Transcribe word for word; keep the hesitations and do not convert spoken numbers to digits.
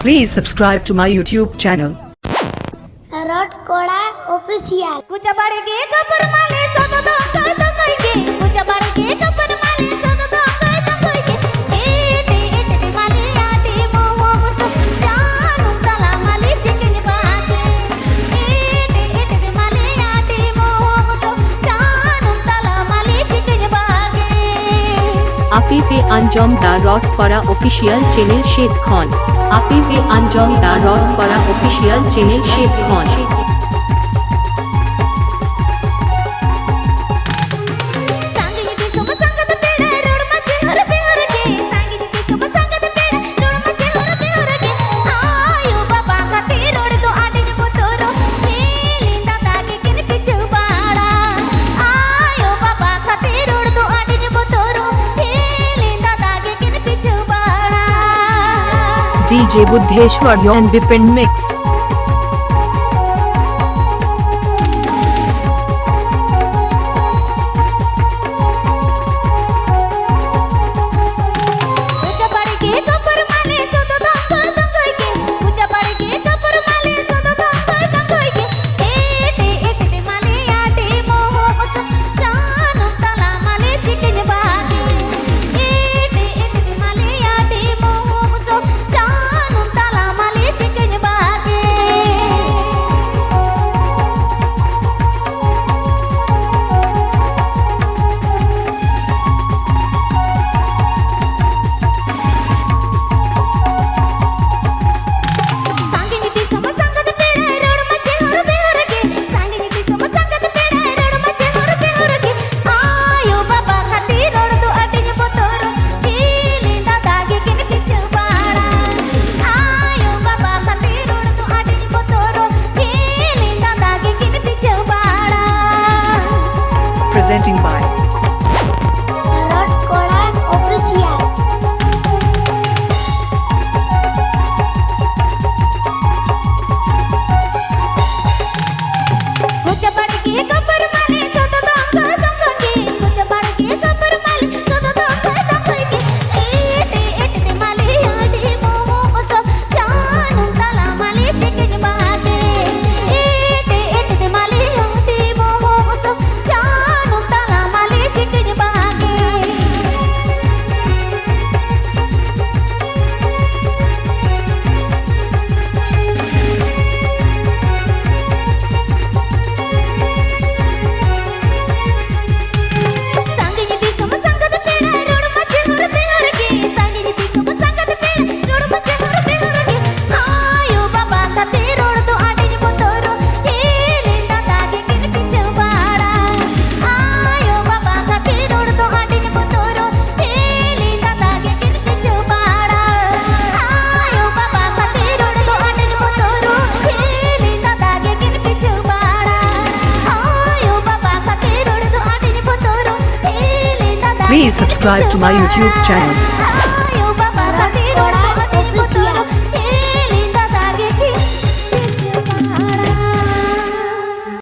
Please subscribe to my YouTube channel. Road Kora Official. ᱠᱩᱪᱟ ᱵᱟᱲᱜᱮ ᱠᱟᱯᱩᱨ ᱢᱟᱞᱮ ᱥᱚᱫᱚ ᱫᱚ ᱚᱠᱚᱭ ᱫᱚ ᱚᱠᱚᱭ ᱜᱮ? ᱠᱩᱪᱟ ᱵᱟᱲᱜᱮ ᱠᱟᱯᱩᱨ ᱢᱟᱞᱮ ᱥᱚᱫᱚ ᱫᱚ ᱚᱠᱚᱭ ᱫᱚ ᱚᱠᱚᱭ ᱜᱮ? ᱮᱴᱮ ᱮᱴᱮ ᱢᱟᱞᱮ ᱟᱹᱰᱤ ᱢᱚᱦᱚ ᱵᱩᱥᱩ ᱡᱟᱱᱩᱢ ᱛᱟᱞᱟ ᱢᱟᱞᱮ ᱪᱤᱠᱤᱧ ᱵᱟᱜᱮ᱾ ᱮᱴᱮ ᱮᱴᱮ ᱢᱟᱞᱮ ᱟᱹᱰᱤ ᱢᱚᱦᱚ ᱵᱩᱥᱩ ᱡᱟᱱᱩᱢ ᱛᱟᱞᱟ ᱢᱟᱞᱮ ᱪᱤᱠᱤᱧ ᱵᱟᱜᱮ᱾ ᱟᱯᱮ ᱯᱮ ᱟᱸᱡᱚᱢ ᱫᱟ ᱨᱚᱰ ᱯᱟᱲᱟ ᱚᱯᱷᱤᱥᱤᱭᱟᱞ ᱪᱮᱱᱮᱞ ᱥᱮᱫ ᱠᱷᱚᱱ᱾ ᱟᱯᱮ ᱯᱮ ᱟᱸᱡᱚᱢ ᱫᱟ ᱨᱚᱰ ᱯᱟᱲᱟ ᱚᱯᱷᱤᱥᱤᱭᱟᱞ ᱪᱮᱱᱮᱞ ᱥᱮᱫ ᱠᱷᱚᱱ᱾ ᱥᱟᱺᱜᱤᱧ ᱫᱤᱥᱚᱢ ᱥᱟᱸᱜᱟᱛ ᱯᱮᱲᱟ ᱨᱚᱲ ᱢᱟ ᱪᱮᱦᱚᱨ ᱵᱮᱦᱚᱨ ᱜᱮ᱾ ᱥᱟᱺᱜᱤᱧ ᱫᱤᱥᱚᱢ ᱥᱟᱸᱜᱟᱛ ᱯᱮᱲᱟ ᱨᱚᱲ ᱢᱟ ᱪᱮᱦᱚᱨ ᱵᱮᱦᱚᱨ ᱜᱮ᱾ ᱟᱭᱳ ᱵᱟᱵᱟ ᱠᱷᱟᱹᱛᱤᱨ ᱨᱚᱲ ᱫᱚ ᱟᱹᱰᱤᱧ ᱵᱚᱛᱚᱨᱚᱜ᱾ ᱦᱤᱞᱤ ᱫᱟᱫᱟ ᱜᱮ ᱠᱤᱱ ᱯᱤᱪᱷᱟᱹ ᱵᱟᱲᱟ᱾ ᱟᱭᱳ ᱵᱟᱵᱟ ᱠᱷᱟᱹᱛᱤᱨ ᱨᱚᱲ ᱫᱚ ᱟᱹᱰᱤᱧ ᱵᱚᱛᱚᱨᱚᱜ᱾ ᱦᱤᱞᱤ ᱫᱟᱫᱟ ᱜᱮ ᱠᱤᱱ ᱯᱤᱪᱷᱟᱹ ᱵᱟᱲᱟ᱾ DJ Buddheshwar on Bipin Mix. ᱠᱩᱪᱟ ᱵᱟᱲᱜᱮ ᱠᱟᱯᱩᱨ ᱢᱟᱞᱮ ᱥᱚᱫᱚ ᱫᱚ ᱚᱠᱚᱭ ᱫᱚ ᱚᱠᱚᱭ ᱜᱮ? ᱠᱩᱪᱟ ᱵᱟᱲᱜᱮ ᱠᱟᱯᱩᱨ ᱢᱟᱞᱮ ᱥᱚᱫᱚ ᱫᱚ ᱚᱠᱚᱭ ᱫᱚ ᱚᱠᱚᱭ ᱜᱮ? ᱮᱴᱮ ᱮᱴᱮ ᱢᱟᱞᱮ ᱟᱹᱰᱤ ᱢᱚᱦᱚ ᱵᱩᱥᱩ ᱡᱟᱱᱩᱢ ᱛᱟᱞᱟ ᱢᱟᱞᱮ ᱪᱤᱠᱤᱧ ᱵᱟᱜᱮ᱾ ᱮᱴᱮ ᱮᱴᱮ ᱢᱟᱞᱮ ᱟᱹᱰᱤ ᱢᱚᱦᱚ ᱵᱩᱥᱩ ᱡᱟᱱᱩᱢ ᱛᱟᱞᱟ ᱢᱟᱞᱮ ᱪᱤᱠᱤᱧ ᱵᱟᱜᱮ᱾ Please subscribe to my YouTube channel. ᱚᱲᱟᱜ ᱚᱯᱷᱤᱥᱤᱭᱟᱞ᱾